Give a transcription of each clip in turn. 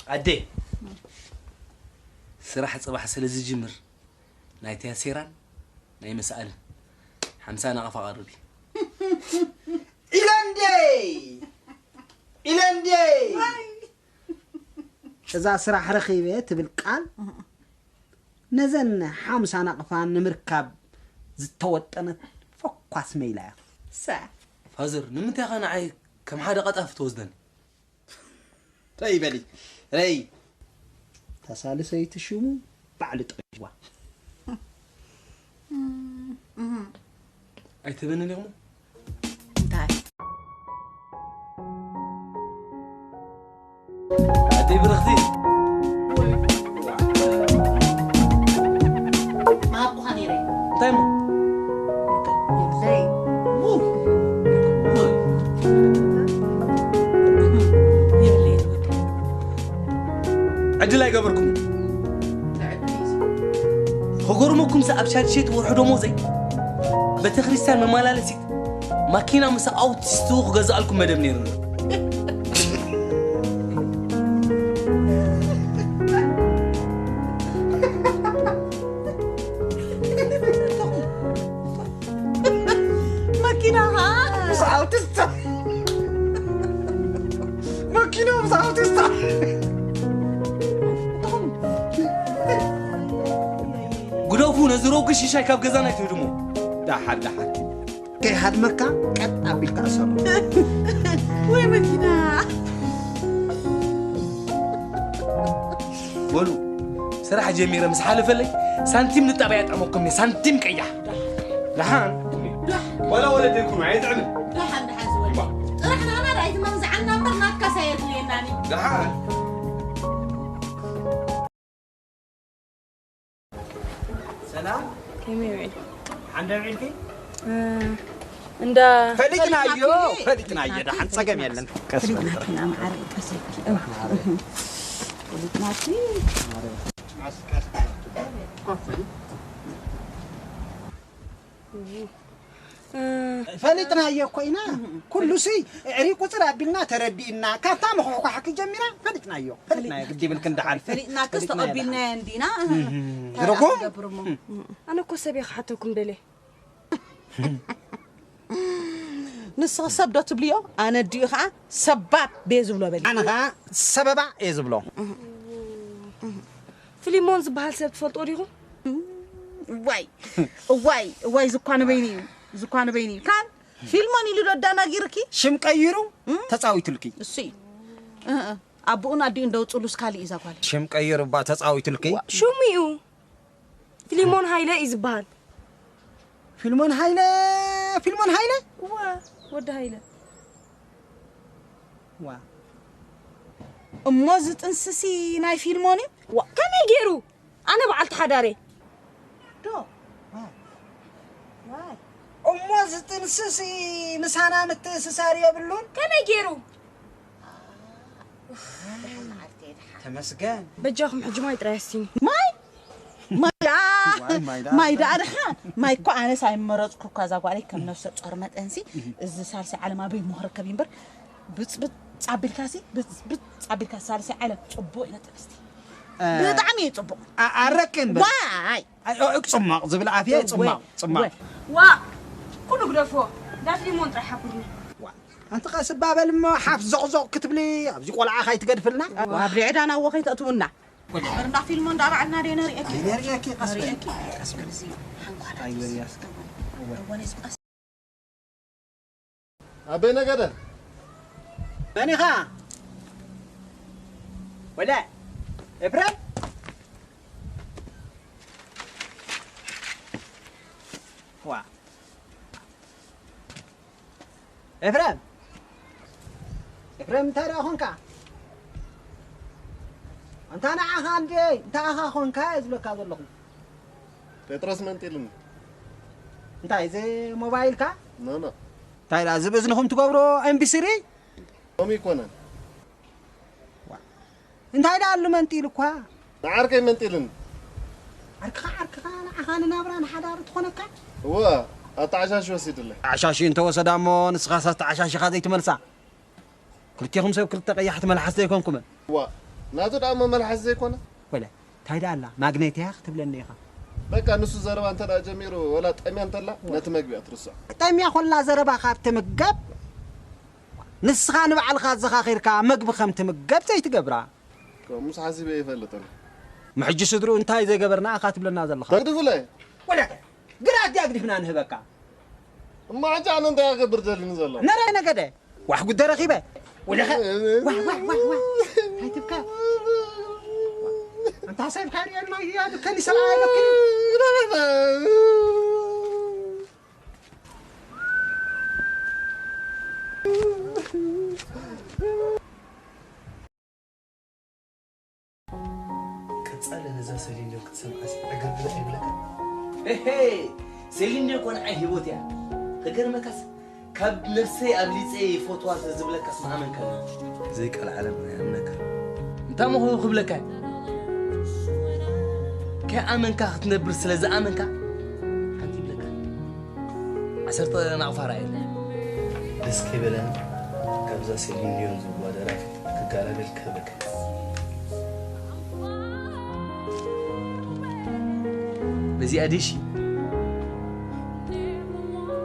ኣደ፣ ስራሕ ጽባሕ ስለ ዝጅምር፣ ናይ ቴሴራን ናይ መሳእልን ሓምሳ ናቕፋ ቀርቢ። ኢለንዴ! ኢለንዴ! እዛ ስራሕ ረኺበ ትብል ቃል፣ ነዘን ሓምሳ ናቕፋ ንምርካብ ዝተወጠነት ፈኳስ መይላ እያ። ሰ- ፋዘር፣ ንምንታይ ኢኻ ንዓይ ከም ሓደ ቀጣፊ ትወስደኒ? ረይ በሊ፣ ረይ። ተሳልሰይቲ ሽሙ ባዕሉ ጠቂዋ። ኣይትህበንን ኢኹም? እንታይ? ኣደይ ብርኽቲ። ማብኳ ነይረ። እንታይ እሞ? የብለይ። የብለይ። ዕድል ኣይገበርኩም። ከገርመኩምስ ኣብ ሻድሸይቲ ወርሒ ደሞዘይ ቤተክርስትያን መመላለሲት ማኪና ምስ ኣውቲስቱ ክገዝኣልኩም መደብ ነይሩኒ። መኪና ኸዓ ምስ ኣውቲስታ። መኪና ምስ ኣውቲስታ። ግደፉ፣ ነዚ ረጒድ ሽሻይ ካብ ገዛና ኣይትህድሞ። ደሓር፣ ደሓር። ከይሃድመካ ቀጥ ኣቢልካ እሰሮ። ወይ መኪና። በሉ፣ ስራሕ ጀሚረ ምስ ሓለፈለይ ሳንቲም ንጣብያ የጥዕመኩም እየ፣ ሳንቲም ቀያሕ። ደሓን። ዋላ ወለደይ ኩኑ፣ ኣይጥዕምን። ደሓን፣ ደሓን ዝበል። ጥራሕ ንዓና ደኣ ኣይትመንዝዓና እምበር ናትካስ ኣየድልየናን እዩ። ደሓን። ሰላም። ከመይ ውዒልኪ? ሓንደ ውዒልኪ? እ፣ እንዳ ፈሊጥናዮ፣ ፈሊጥናዮ። ፈሊጥናዮ። ደሓን ጸገም የለን። ቀስ በል። ፈሊጥናኪ ኢና መዓረይ፣ ቀስ በል። ፈሊጥናኪ። እ፣ ፈሊጥናዮ እኮ ኢና። ኩሉሲ እዕሪ ቁጽር ኣቢልና ተረዲእና፣ ካብታ ምኹሕኳሕኪ ጀሚራ ፈሊጥናዮ። ፈሊጥናዮ፣ ግዲ ይብልክን ደሓን። ፈሊጥናክስ ፈሊጥናዮ ተቐቢልናዮ ደሓን። እንዲና። እህ፣ እህ፣ እንታይ ደኣ ዝረኩም? ክንገብር እሞ? ኣነ እኮ ሰብ እየ ክሓተኩም ደልየ። ንስኺ ሰብ ዶ ትብልዮ? ኣነ ኣዲኡ ኸዓ ሰባብ እየ ዝብሎ በሊ። ኣነ ኸዓ ሰበባ እየ ዝብሎ። ፊሊሞን ዝበሃል ሰብ ትፈልጦ ዲኹም? እዋይ፣ እዋይ፣ እዋይ፣ ዝኳ ንበይኑ እዩ፣ ዝኳ ንበይኑ እዩ። ካን ፊልሞን ኢሉ ዶ ኣዳናጊርኪ? ሽም ቀይሩ እም? ተጻዊቱልኪ። እሱ እዩ። እ፣ እ። ኣቦኡን ኣዲኡን ደውጽሉስ ካሊእ እዛ ጓል። ሽም ቀይሩ እባ ተጻዊቱልኪ። ዋ፣ ሽሙ እዩ። ፊልሞን ሃይለ እዩ ዝበሃል። ፊልሞን ሃይለ፣ ፊልሞን ሃይለ? እወ፣ ወዲ ሃይለ። ዋ። እሞ ዝጥንስሲ ናይ ፊልሞን እዩ? ዋ፣ ከመይ ገይሩ? ኣነ በዓልቲ ሓዳር እየ። ዶ? ዋይ። ዋይ። እሞ ዝጥንስሲ ምሳና ምትእስሳር የብሉን? ከመይ ገይሩ? ተመስገን። በጃኹም ሕጂ ማይ ጥራይ ኣስቲኒ። ማይ? ማይ ደኣ፣ ዋይ፣ ማይ ደኣ። ማይ ደኣ ደሓን። ማይ እኮ ኣነስ ኣይመረጽኩ እኳ እዛ ጓለይ ከም ነፍሰ ጾር መጠንሲ፣ እዚ ሳልሳይ ዓለም ኣበይ እሞ ክርከብ እዩ እምበር፣ ብጽብጽ ኣቢልካሲ፣ ብጽብጽ ኣቢልካ ሳልሳይ ዓለም ጽቡቕ እዩ ነጥንስቲ። እ፣ ብጣዕሚ እዩ ጽቡቕ። ኣ-፣ ኣረክን በል። ዋይ! ኣይ፣ ኦ፣ ጽማቕ ዝብል ኣፍየ፣ ወይ፣ ጽማቕ፣ ጽማቕ። ወይ። ዋ! ኩሉ ግደፎ። ዳስ ሊሞን ጥራሕ ሓብርኒ። ዋ፣ ኣንቲ ቀስ እባ በል እሞ፣ ሓፍ ዞቕዞቕ ክትብሊ፣ ኣብዚ ቆልዓ ካይትገድፍልና። ዋ፣ ኣብ ሪዕዳና እዎ ከይተእትውና። ወዲ በርና ፊልሞ እንዳረኣና ደይ ነርእየኪ። ኣይ፣ ነርእየኪ፣ ቀስ በል። ነርእየኪ። ቀስ በል። እዚ ሓንኳላ ኣይበል ያስ። እወ፣ ነዚ ቀስ ኣበይ ነገደ? መን ኢኻ? ወለ ኤፍሬም? ዋ። ኤፍሬም? ኤፍሬም፣ እንታይ ደኣ ኾንካ? ኣንታ ንዓኻ እንዴ፣ እንታይ ኢኻ ኾንካ እየ ዝብለካ ዘለኹ። ጴጥሮስ መንጢልኒ። እንታይ፣ እዚ ሞባይልካ? ኖ፣ ኖ። እንታይ ደኣ፣ እዚ ብእዝንኹም ትገብሮ ኤምቢ ስሪ? ከምኡ ኣይኮነን። ዋ። እንታይ ደኣ ኣሉ መንጢሉ እኳ? ንዓርከይ መንጢልኒ። ዓርክኻ፣ ዓርክኻ፣ ንዓኻ ንናብራ ንሓዳር ትኾነካ? እወ፣ ኣተዓሻሺ ወሲድለይ። ኣተዓሻሺ እንተወሰዳ እሞ ንስኻስ ኣተዓሻሺኻ ዘይትመልሳ? ክልቴኹም ሰብ ክልተ ቀያሕቲ መልሓስ ዘይኮንኩምን? እዋ፣ ናቱ ደኣ መመልሓሲ ዘይኮነ? ወለ እንታይ ደኣ ኣላ ማግኔት እያ ክትብለኒ ኢኻ። በቃ ንሱ ዘረባ እንተ ደኣ ጀሚሩ ወላ ጠምያ እንተላ ነቲ መግቢ እያ ትርስዖ። ጠምያ ኮላ ዘረባ ካብ ትምገብ ንስኻ ንባዕልኻ ኣዘኻኺርካ መግቢ ከም ትምገብ ዘይትገብራ። ከምኡስ ሓሲበ ይፈልጥን። ምሕጂ ስድርኡ እንታይ ዘይገበርና ኢኻ ትብለና ዘለኻ? ተግድፉለይ። ወለከ ግራት ድያ ግዲፍና ንህበካ? እሞ ሕጂ ኣነ እንታይ ክገብር ደሊኒ ዘሎ? ነረ ነገደ ዋሕ ጉደ ረኺበ ወለኸ ዋሕ ዋሕ ዋሕ ዋሕ ኣይትብካ። ኣንታ ሓሳብካ ሪኦ ድማ እያ ከኒ ሰብኣይ ኣይበክን። ቀጻሊ ነዛ ሰሊን ዲዮን ክትሰምዓሲ ዕግርግር ኣይብለካ? እሄ፣ ሰሊን ዲዮን እኮ ንዓይ ህይወት እያ። ክገርመካስ ካብ ነፍሰይ ኣብሊጸ ይፈትዋ ተዝብለካስ ምኣመንካ። ዘይቃል ዓለም ኣይኣምነካ። እንታይ ምኹ ክብለካ? ከይኣመንካ ክትነብር ስለ ዝኣመንካ ሓንቲ ይብለካ። ዓሰርተ ናቕፋ ርኣየለ። ደስ ከይበለኒ ካብዛ ሰሊን ዲዮን ዝብልዋ ደራፊ ክጋላገል ክህበካ። በዚኣ ድሺ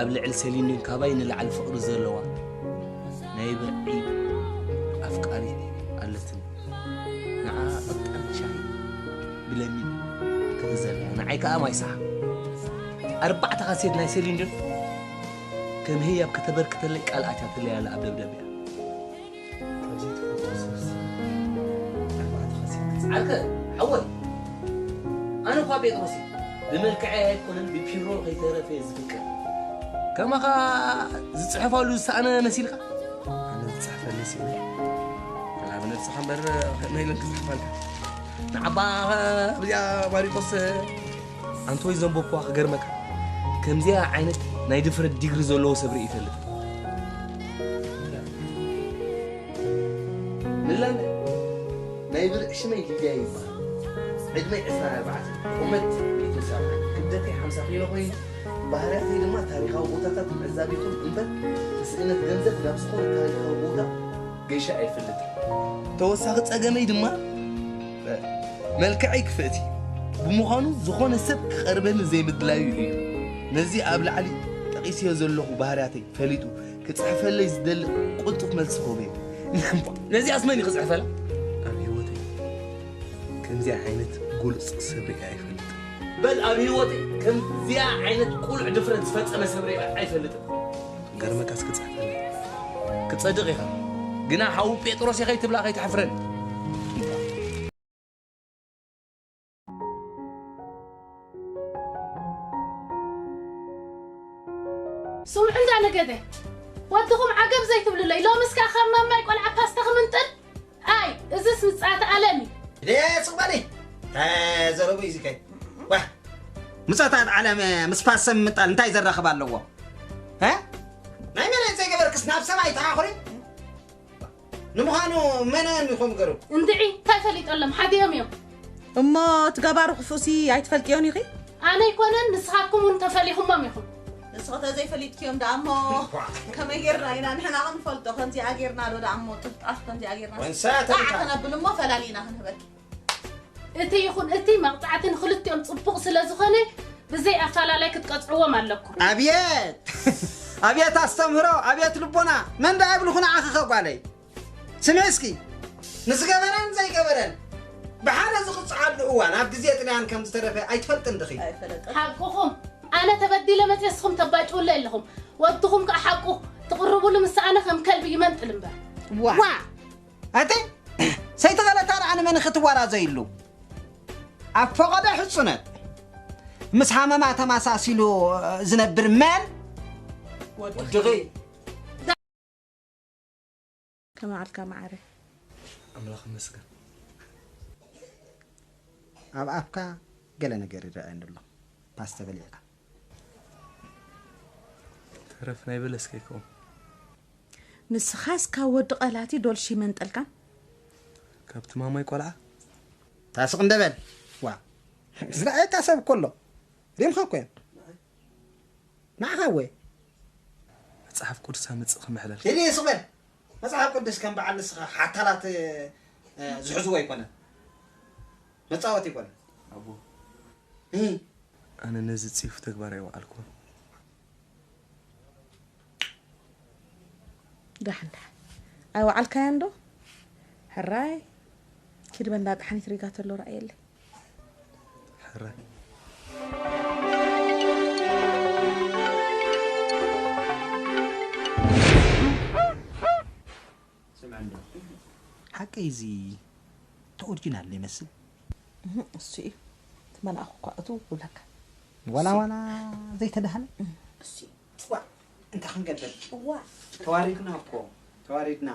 ኣብ ልዕሊ ሰሊን ዲዮን ካባይ ንላዕሊ ፍቕሪ ዘለዋ ናይ ብርዒ ኣፍቃሪት ኣለትኒ። ንዓ ቅጣን ሻሂ ብለሚን ክእዘለያ፣ ንዓይ ከኣ ማይ ሰሓ። ኣርባዕተ ካሴት ናይ ሰሊን ዲዮን ከም ህያብ ከተበርክተለይ ቃል ኣትያትለይ ኣላ ኣብ ደብዳቤኣ። ካብ ዘይትፈትዎ ሰብሲ ኣርባዕተ ካሴት ክትጽ- ዓርከ፣ ሓወይ፣ ኣነ እኳ ጴጥሮስ እየ። ብመልክዐይ ኣይኮነን ብፒሮ ከይተረፈ እየ ዝፍቀር። ከማኻ ዝጽሕፈሉ ዝሰኣነ መሲልካ? ኣነ ዝጽሕፈሉ ስኢነ። ላብ ነብስኻ እምበር ከመይ ኢለን ክጽሕፋልካ? ንዓባ ኣብዚኣ ማሪቆስ ኣንቶይ ዘንበብኩዋ ክገርመካ። ከምዚኣ ዓይነት ናይ ድፍረት ዲግሪ ዘለዎ ሰብ ርኢ ይፈልጥ። ንላለ ናይ ብርዒ ሽመይ ሊድያ ይበሃል። ዕድመይ ዕስራን ኣርባዕተን፣ ቁመት ሚእትን ሰብዓን፣ ክብደተይ ሓምሳ ኪሎ ኮይኑ፣ ባህርያተይ ድማ ታሪኻዊ ቦታታት ምዕዛብ ይኹን እምበር፣ ብስእነት ገንዘብ ናብ ዝኾነ ታሪኻዊ ቦታ ገይሸ ኣይፈልጥን። ተወሳኺ ጸገመይ ድማ፣ መልክዐይ ክፍእቲ ብምዃኑ፣ ዝኾነ ሰብ ክቐርበኒ ዘይምድላዩ እዩ። ነዚ ኣብ ላዕሊ ጠቒሰዮ ዘለኹ ባህርያተይ ፈሊጡ፣ ክጽሕፈለይ ዝደሊ ቅልጡፍ መልሲ ክህቦ እየ። ነዚኣስ መን እዩ ክጽሕፈላ? ኣብ ህይወተይ ከምዚኣ ዓይነት ግሉጽ ሰብ ሪኣ ኣይፈልጥን። በል ኣብ ህይወተይ ከምዚኣ ዓይነት ቁሉዕ ድፍረት ዝፈጸመ ሰብ ሪኣ ኣይፈልጥን። ገርመካስ ክጽሕፈለይ። ክጸድቕ ኢኻ። ግና ሓው ጴጥሮስ እየ ከይትብላ ከይትሕፍረኒ። ስምዑ እንዳ ነገደ፣ ወድኹም ዓገብ ዘይትብሉለይ። ሎምስ ከኣ ካብ ማማይ ቆልዓ ፓስታ ክምንጥል? ኣይ፣ እዝስ ምጽኣት ኣለም እዩ። ደስ ክበሊ። ተዘረቡ እዩ ዝከይ። ዋህ። ምጸታት ዓለም ምስ ፓስታ ምምጣል እንታይ ዘራኽብ ኣለዎ? እ? ናይ መሬት ዘይገበርክስ ናብ ሰማይ ተኻኽሪ? ንምዃኑ መነን ኢኹም ገሩ? እንድዒ እንታይ ፈሊጦሎም ሓዲኦም እዮም። እሞ እቲ ገባሩ ክፉእሲ ኣይትፈልጥዮን ኢኺ? ኣነ ኣይኮነን ንስኻትኩም እውን ተፈሊኹሞም ኢኹም። ንስኺ ተዘይፈሊጥክዮም ደኣ እሞ ከመይ ጌርና ኢና ንሕና ክንፈልጦ? ከምዚኣ ጌርና ዶ ደኣ እሞ ጥፍጣፍ ከምዚኣ ጌርና ወንሳ ጣዕ ተሪፋ። ከነብል እሞ ፈላሊና ክንህበኪ። እቲ ይኹን እቲ መቕጻዕቲ ንኽልቲኦም ጽቡቕ ስለ ዝኾነ ብዘይ ኣፋላላይ ክትቀጽዕዎም ኣለኩም። ኣብየት ኣብየት ኣስተምህሮ ኣብየት ልቦና መን ደኣ ይብልኹ ንዓኺ ኸ ጓለይ? ስምዒ እስኪ ንዝገበረን ዘይገበረን ብሓደ ዝቕጽዓሉ እዋን ኣብ ግዜ ጥልያን ከም ዝተረፈ ኣይትፈልጥን ድኺ? ኣይፈለጥን። ሓቅኹም ኣነ ተበዲለ መጽየ እስኹም ተባጭውለ ኣለኹም ወድኹም ከኣ ሓቁ ትቕርቡሉ ምስ ኣነ ከም ከልቢ ይመንጥል እምበር። ዋ ኣቲ ሰይቲ ገለታ ደኣ ንመን ክትወራዘይሉ ኣብ ፈቐዶ ሕጹነት ምስ ሃመማ ተማሳሲሉ ዝነብር መን ወድኺ ከመዓልካ መዓረ ኣምላኽ ይመስገን። ኣብ ኣፍካ ገለ ነገር ይረኣየኒ ኣሎ ፓስተ በሊዕካ ተረፍ ናይ በለስ ከይከውን ንስኻስ ካብ ወዲ ቀላቲ ዶልሺ መንጠልካን ካብቲ ማማይ ቆልዓ ታስቕ እንደበል ዋ ዝረኣየካ ሰብ እኮ ኣሎ ሪምኻ እኮ እዮም ንዓኻ ወየ መፅሓፍ ቅዱስ ኣምፅእ ክምሕለል ሂድ ይስቕ በል መፅሓፍ ቅዱስ ከም በዓል ንስኻ ሓታላት ዝሕዝዎ ኣይኮነን፣ መፃወቲ ኣይኮነን። ኣቦ እም፣ ኣነ ነዚ ጽዩፍ ተግባር ኣይወዓልኩን። ዳሕን ዳሕን ኣይወዓልካያን ዶ? ሕራይ ኪድ በንዳ ጣሓኒት ሪጋ ተሎ ረኣየለይ። ሕራይ ስምዐ እንዶ፣ ሓቀይ እዚ እቲ ኦሪጂናል ይመስል። እህ፣ እሱ እዩ እቲ መልኣኹ እኳ እቱ ብለካ። ዋላ ዋላ ዘይተዳህለ እሱ እዩ። ዋእ፣ እንታይ ክንገብር? ዋ ተዋሪድና እኮ፣ ተዋሪድና።